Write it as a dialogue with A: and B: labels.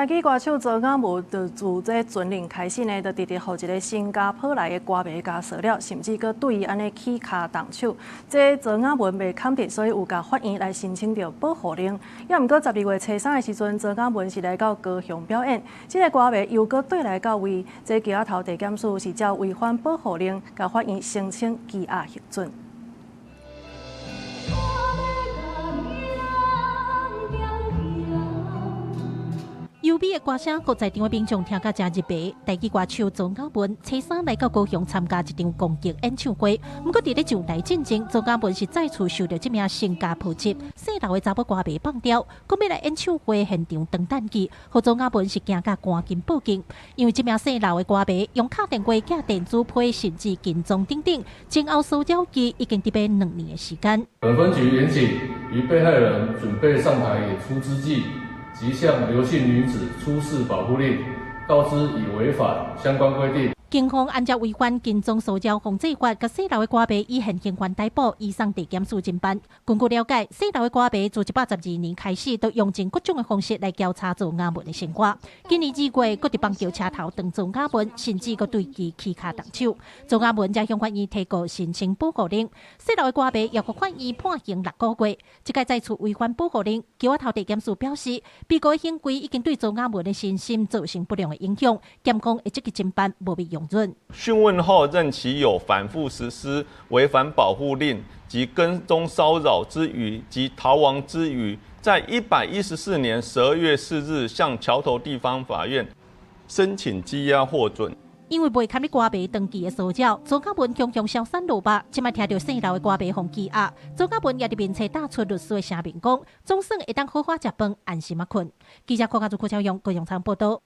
A: 台語歌手周雅文就自這前年開始呢，就直直予一个新加坡來的歌迷共騷擾，甚至閣對伊按呢起跤動手。這周雅文袂堪得，所以有共法院來申請著保護令。也毋過12月初3的時陣，周雅文是來到高雄表演，這个歌迷又閣綴來到位，這橋仔頭地檢署是照違反保護令，共法院申請羈押核准。
B: 優美的歌聲，閣在場的民眾聽甲誠入迷。台語歌手周雅文初三來到高雄參加一場公益演唱會，毋過佇咧上台進前，周雅文是再次受著這名新加坡籍姓劉的查某歌迷放刁，講欲來演唱會現場當等去，予周雅文是驚甲趕緊報警。因為這名姓劉的歌迷用敲電話、寄電子批，甚至跟蹤等等，前後騷擾伊已經佇欲2年的時間。
C: 本分局員警於被害人準備上台演出之際，即向劉姓女子出示保護令，告知已違反相關規定。
B: 警方按照違反跟蹤騷擾防制法，共姓劉的歌迷以現行犯逮捕，移送地檢署偵辦。根據了解，姓劉的歌迷自112年開始，都用盡各種的方式來調查周雅文的生活。今年2月，閣佇板橋車頭擋周雅文，甚至閣對伊起跤動手。周雅文才向法院提告申請保護令。姓劉的歌迷也予法院判刑6個月。這擺再次違反保護令，橋仔頭地檢署表示，被告的行為已經對周雅文的身心造成不良的影響，檢控會積極偵辦，無欲容忍。
D: 訊問後，認其有反覆實施違反保護令及跟蹤騷擾之虞及逃亡之虞，在114年12月4日向橋頭地方法院申請羈押獲准。
B: 因為袂堪得歌迷長期的騷擾，周雅文強強消散落肉。這擺聽著姓劉的歌迷予羈押，周雅文也佇面冊打出律師的聲明，講總算會當好好食飯，安心仔睏。記者郭家祖、郭超勇、高雄場報導。